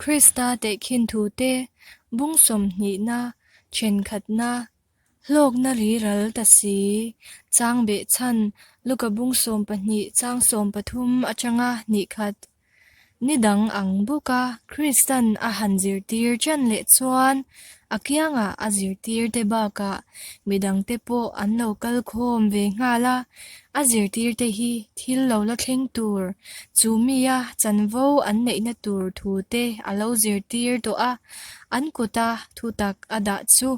Krista tehkhin thute bung sawmhnihna, thenkhatna, hlawkna riral ta si, chang behchhan Luka bung 12 chang 13 atanga hnih khat. Ni dang ang bawka Kristan a han zirtir ṭan leh chuan a kiangah a zirtirte bakah midangte pawh an lo kal khawm ve nghal a, a zirtirte hi thil lo la thleng tur, chu mia chanvo an neihna tur thute a lo zirtir tawh a, an kuta thutak a dah chu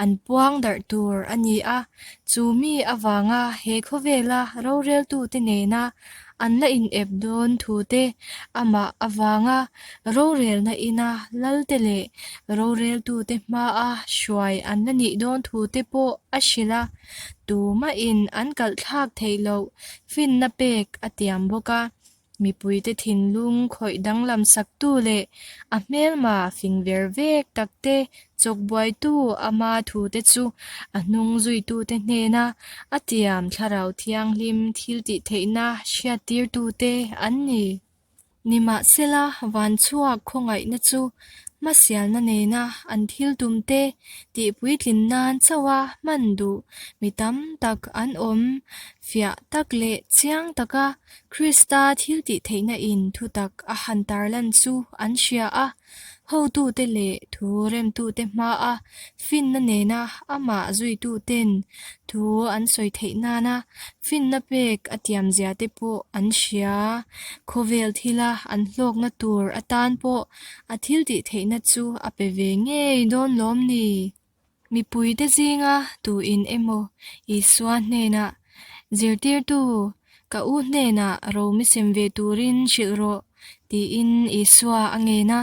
an puang darh tur a ni a, chu mi avanga he khawvela roreltute nena An la inep dawn thu te, amah avanga rorelna ina lalte leh roreltute hmaa hruai an la nih dawn thu te pawh a hrilh a, tumahin an kalh thlak theih loh finna pek a tiam bawk a. Mipuite thinlung khawih danglam saktu leh a hmelma fing ver vek takte Chawkbuaitu ama thute chu a hnung zuitute hnena a tiam Thlarau Thianghlim thiltihtheihna hriattirtute an ni. Nimahsela, vanchhuak khawngaihna chu hmasialna nena an thiltumte tihpuitlin nan chauha hman duh mi tam tak an awm. Fiah tak leh chiang taka Krista thiltihtheihna in thutak a han tarlan chu an hria a. Hotute leh thu remtute hmaa finna nena amah zuituten thu an sawi theih nana finna pek a tiamzia te pawh an hria. Khawvel thila an hlawkna tur atan pawh a thiltih theihna chu a pe ve ngei dawn lawm ni? Mipuite zinga tuin emaw Isua hnenah, Zirtirtu, ka u hnenah ro mi sem ve turin hrilh rawh, tiin Isua a ngen a.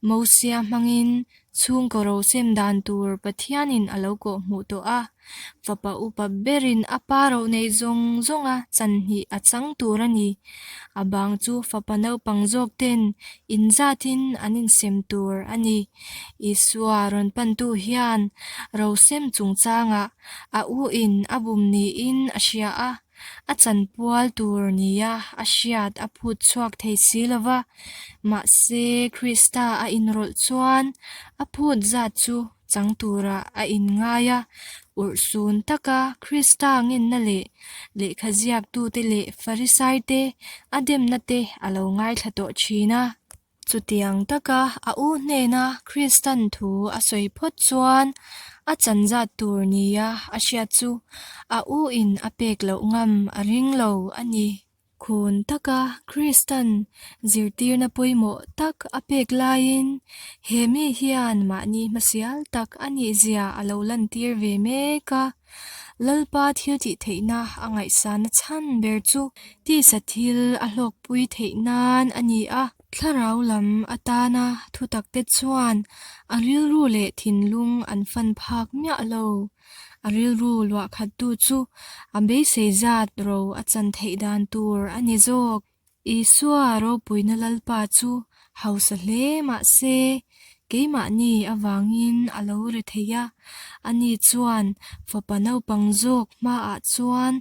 Mosia hmangin chhungkaw ro sem dan tur Pathianin a lo kawhhmuh tawh a. Fapa upa berin a pa ro nei zawng zawnga chanhnih a chang tur a ni. A bang chu fapa naupang zawk ten inzatin an insem tur a ni. Isua rawn pantu hian rosem chungchangah a u in a bum niin a hria a, a chanpual tur nia a hriat a phut chhuak thei si lo va. Mahse, Krista a inrawlh chuan a phut zat chu chang turah a inngai a, urhsun taka Krista ngenna leh lehkha ziaktute leh Farisaite a demna te a lo ngaithla tawh thin a. Chutiang taka a u hnena Kristan thu a sawi phawt chuan a chanzat tur nia a hriat chu a u in a pek loh ngam a ring lo a ni. Khun taka Kristan zirtirna pawimawh tak a pek laiin he mi hian mahni hmasial tak a nihzia a lo lantir ve mek a. Lalpa thiltih theihna a ngaihsana chhan ber chu tisa thil a hlawkpui theih nan a ni a. Thlarau lam atana thutakte chuan a rilru leh thinlung an fan phak miah lo. A rilru luah khattu chu a beisei zat ro a chan theih dan tur a ni zawk. Isua ropuina Lalpa chu hausa hle mah se, keimahni avangin a lo ri thei a. Ani chuan fapa naupang zawk hmaah chuan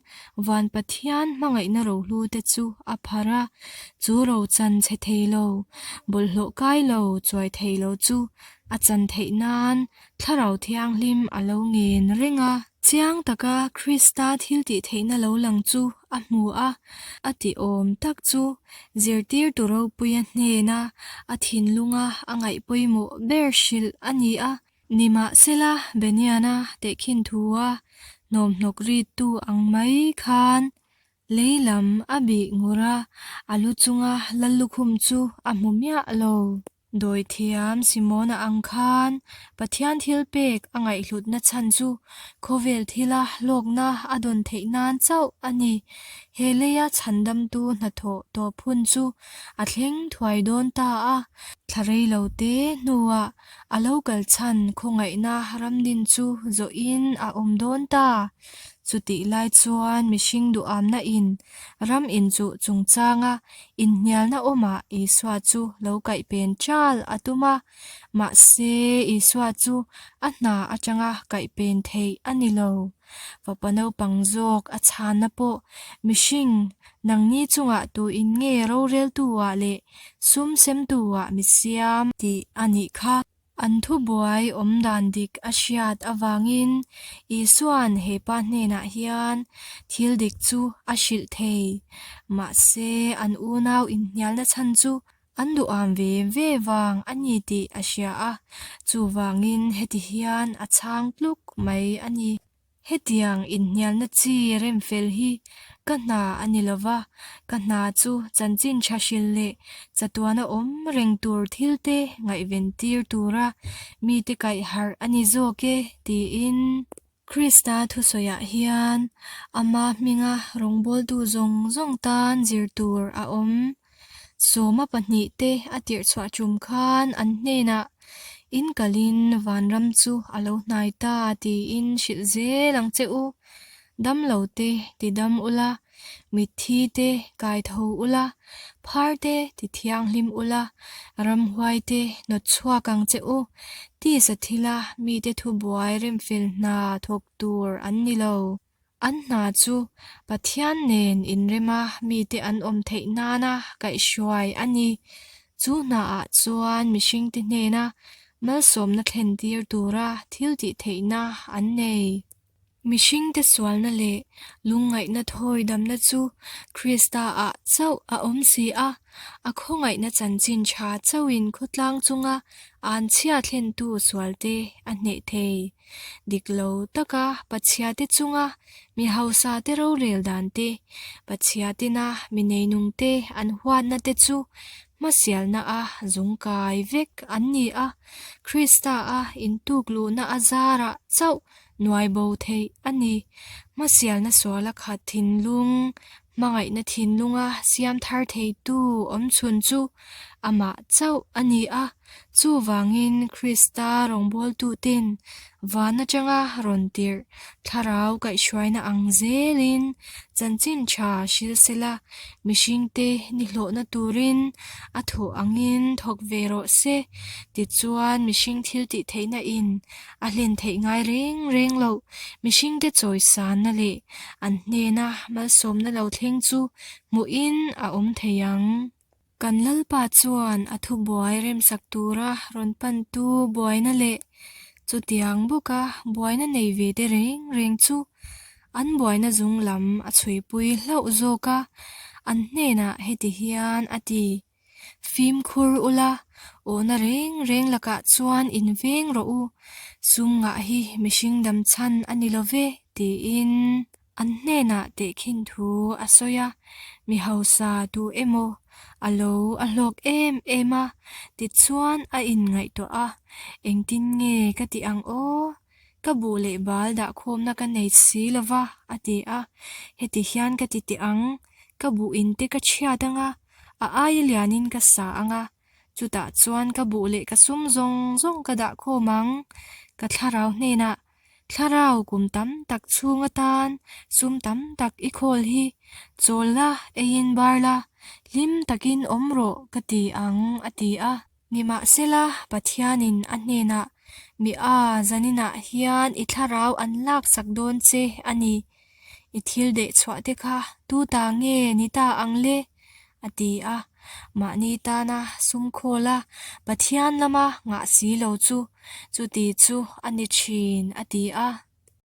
van Pathian hmangaihna rohlu te chu a pharh a, chu ro chan chhe thei lo, bawlhhlawh kai lo, chuai thei lo chu a chan theih nan Thlarau Thianghlim a lo ngen reng a. Chiang taka Krista thiltihtheihna lo lang chu a hmu a, a tihawm tak chu zirtirtu ropuia hnena a thinlunga a ngaih pawimawh ber hrilh a ni a. Nimahsela, Beniana tehkhin thua hnawmhnawk rittu ang mai khan Lei lam a bih ngur a, a lu chunga Lallukhum chu a hmu miah lo. Dawithiam Simona ang khan Pathian thil pek a ngaihhlutna chhan chu khawvel thila hlawkna a dawn theih nan chauh a ni. He leia chhandamtu hnathawh tawp hun chu a thleng thuai dawn ta a, thla rei lo te hnuah a lo kal chhan khawngaihna ramdin chu zawhin a awm dawn ta. Chutih lai chuan mihring duhamna in ram inchuh chungchanga inhnialna awmah Isua chu lo kaih pen ṭal a tum a, mahse Isua chu a hna atanga kaih pen theih a ni lo. Fapa naupang zawk a chhanna pawh mihring nangni chungah tuin nge roreltu-ah leh sum semtu-ah mi siam tih a nih kha. An thubuai awm dan dik a hriat avangin Isua'n he pa hnenah hian thil dik chu a hrilh thei. Mahse, an unau inhnialna chhan chu an duham ve ve vang a ni tih a hria a, chuvangin heti hian a chhang tluk mai a ni. Hetiang inhnialna chi remfel hi ka hna a ni lo va, ka hna chu chanchin tha hril leh chatuana awm reng tur thilte ngaihven tir tura mite kaih harh a ni zawk e, tiin. Krista thusawiah hian ama hminga rawngbawltu zawng zawng tan zir tur a awm. Sawma pahnihte a tirhchhuah tum khan an hnenah, In kalin vanram chu a lo hnai ta tiin hrilh zel ang che u. Damlo te ti dam ula, mitthi te kai tho ula, phar te ti thianghlim ula, ramhuai te nawt chhuak ang che u. Tisa thila mite thubuai remfel hna thawk tur an ni lo. An hna chu Pathian nen inrema mite an awm theih nana kaihhruai a ni. Chu hnaah chuan mihringte hnena malsawmna thlentir tura thiltih theihna an nei. Mihringte sualna leh lungngaihna thawi damna chu Krista-ah chauh a awm si a, a khawngaihna chanchin tha chauhin khawtlang chunga anchhia thlentu sualte a hneh thei. Dik lo taka Pathiate chunga mi hausate rorel dan te, Pathiatina mi neinungte an huatna te chu hmasialna a zungkai vek an ni a, Krista a intukluhna a zarah chauh nuai bo theih a ni. Hmasialna suala khat thinlung, hmangaihna thinlunga siam thar theitu awmchhun chu amah chauh a ni a. Chuvangin Krista rawngbawltuten van atanga rawn tirh thlarau kaihhruaina ang zelin chanchin tha hril sela mihringte ni hlawhna turin a thawh angin thawk ve rawh se. Tichuan mihring thil tih theihna in a hlen theih ngai reng reng loh mihringte chawisanna leh an hnena malsawmna lo thleng chu hmuhin a awm thei ang. Kan Lalpa chuan a thubuai remsak tura rawn pantu buaina leh chutiang bawka buaina nei ve te reng reng chu an buaina zung lam a chhuipui hlauh zawk a, an hnenah heti hian a ti, Fimkhur ula, awhna reng reng lakah chuan inveng rawh u, sum ngah hi mihring dam chhan a ni lo ve, tiin. An hnenah tehkhin thu a sawi a, mi hausa tu emaw a lo a hlawk em em a, tichuan a inngaihtuah a, Engtin nge ka tih ang aw? Ka buh leh bal dahkhawmna ka nei si lo va, a ti a. Heti hian ka ti teh ang, ka buh in te ka chhiat ang a, a aia lianin ka sa ang a, chutah chuan ka buh leh ka sum zawng zawng ka dahkhawm ang, ka thlarau hnenah Thlarau kum tam tak chhung atan sum tam tak i khawl hi chawl la, eiin bar la, hlim takin awm rawh ka ti ang, a ti a. Nimahsela, Pathianin a hnenah, Mi a, zaninah hian i thlarau an laksak dawn che a ni. I thil dehchhuah te kha tu ta nge ni ta ang le? a ti a. Mahni tana sum khawl a, Pathian lama ngah si lo chu, chuti chu a ni thin, a ti a.